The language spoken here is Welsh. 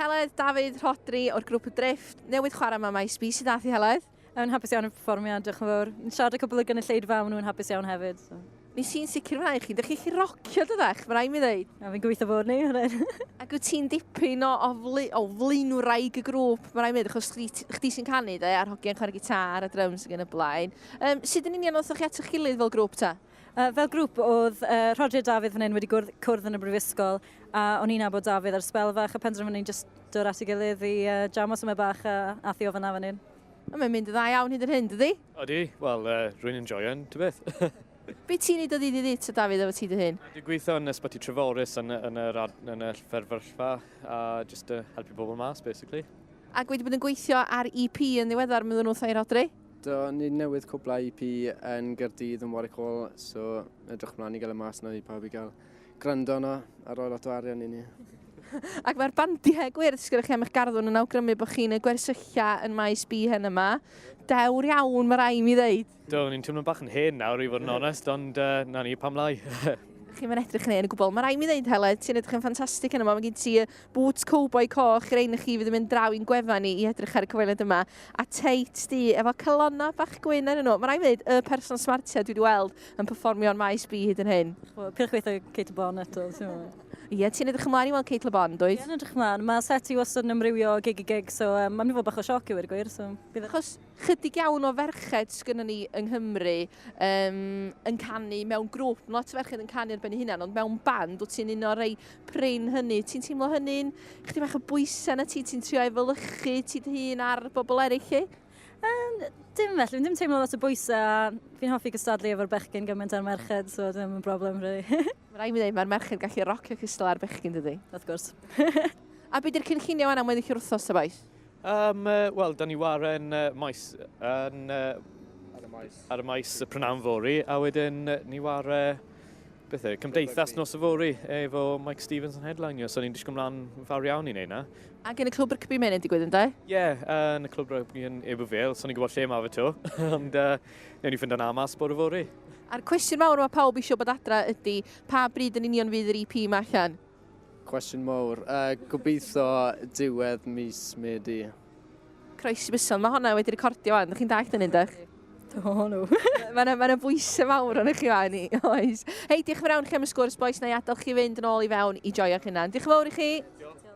Heledd, Dafydd, Rhodri o'r grŵp y Drifft, newydd chwarae yma Maes B. Sut ath hi Heledd? Yn hapus iawn y perfformiad, diolch yn fawr. Yn siarad â cwpl o gynulleidfa, maen nhw'n hapus iawn hefyd. So. Nes i'n sicr fwynhau chi, dych chi'n rocio dydach, mae rhaid mi ddeud. A fi'n gobeithio bod ni. Ac wyt ti'n dipyn o, o, fle, o flaenwraig y grŵp, mae rhaid mi ddeud, achos chdi, chdi sy'n canu de, a'r hogiau'n chwarae gitar a drums ac yn y blaen. Um, sut yn union oeddech chi at eich gilydd fel grŵp ta? Fel grŵp, oedd Rhodri a Dafydd fan hyn wedi gwrdd, cwrdd yn y brifysgol, a o'n i'n nabod Dafydd ar sbel fach, a penderfynu jyst dod at ei gilydd i uh, jamo symud bach a ath i o fyna fan hyn. A mae'n mynd yn dda iawn hyd yn hyn, dydy? Odi, wel, uh, rwy'n enjoyo'n, ty beth. Be ti'n neud o ddydd i ddydd ta Dafydd efo ti dy hun? Dwi'n gweithio yn Ysbyty Treforys yn, yn, yr, yn y fferfyllfa a just uh, helpu bobl mas, basically. Ac wedi bod yn gweithio ar EP yn ddiweddar, meddwn nhw wrtha i Rodri? Do, ni newydd cwblhau EP yn Gaerdydd yn Warwick Hall, so edrych mlaen i gael y mas na i pawb i gael gwrando yno a rhoi lot o arian i ni. Ac mae'r bandiau gwyrdd sgynnoch chi am eich garddwn yn awgrymu bod chi'n y gwersylla yn maes B hen yma. Dewr iawn, mae rai mi ddeud. Do, ni'n teimlo bach yn hen nawr i fod yn onest, ond uh, na ni, pam lai. Chi'n mynd edrych yn hen o gwbl. Mae rai mi ddeud, Heledd, ti'n edrych yn ffantastig yn yma. Mae gen ti y boots cowboy coch i'r ein chi fydd yn mynd draw i'n gwefan ni i edrych ar y cyfweliad yma. A teit di, efo calonnau bach gwyn arnyn nhw. Mae rai mi ddeud, y person smartia dwi wedi weld yn perfformio'n maes B hyd yn hyn. Wel, peidiwch gweithio Kate Le Bon eto, ti'n meddwl? Ie, ti'n edrych ymlaen i weld Kate Le Bon, dwyt? Ie, yn edrych ymlaen. Mae set i wastad yn amrywio o gig i gig, so um, mae'n mynd i fod bach o sioc i wir gwir. So, bydd... Achos chydig iawn o ferched sgynnon ni yng Nghymru um, yn canu mewn grŵp. Mae lot o ferched yn canu ar ben eu hunan, ond mewn band, wyt ti'n un o'r rei prin hynny. Ti'n teimlo hynny'n chydig bach o bwysau na ti? Ti'n trio efelychu ti dy hun ar bobl eraill i? Um, dim felly, fi'n ddim teimlo lot o bwysau a fi'n hoffi cystadlu efo'r bechgyn gymaint â'r merched, so ddim yn broblem really. Mae rhaid mi ddweud, mae'r merched gallu rocio cystal â'r bechgyn, dydy? Wrth gwrs. A be di'r cynlluniau wan am weddill yr wythnos ta bois? Um, uh, Wel, da ni waren uh, maes yn, uh, ar y maes. Ar y maes y prynawn fory, a wedyn ni ware beth e, cymdeithas nos yfory efo Mike Stevens yn headline so ni'n disgwyl mlaen fawr iawn i wneud na. Ac yn y clwb rygbi mae'n digwydd ynddo? Ie, yeah, yn y clwb rygbi yn Ebbw Vale, so ni'n gwybod lle mae fe to, ond uh, newn ni ffind o'n amas bore fory. A'r cwestiwn mawr mae pawb eisiau bod adra ydy, pa bryd yn union fydd yr EP yma allan? Cwestiwn mawr. Uh, gobeithio diwedd mis Medi. Croesi bysol, mae honna wedi recordio wan, ydych chi'n dallt yn dych? Do, nhw. Mae yna ma bwysau mawr o'n chi fan i, oes. Hei, diolch yn fawr iawn chi am y sgwrs, bois, na i adael chi fynd yn ôl i fewn i joio'ch hunan. Diolch yn fawr i chi. Diolch.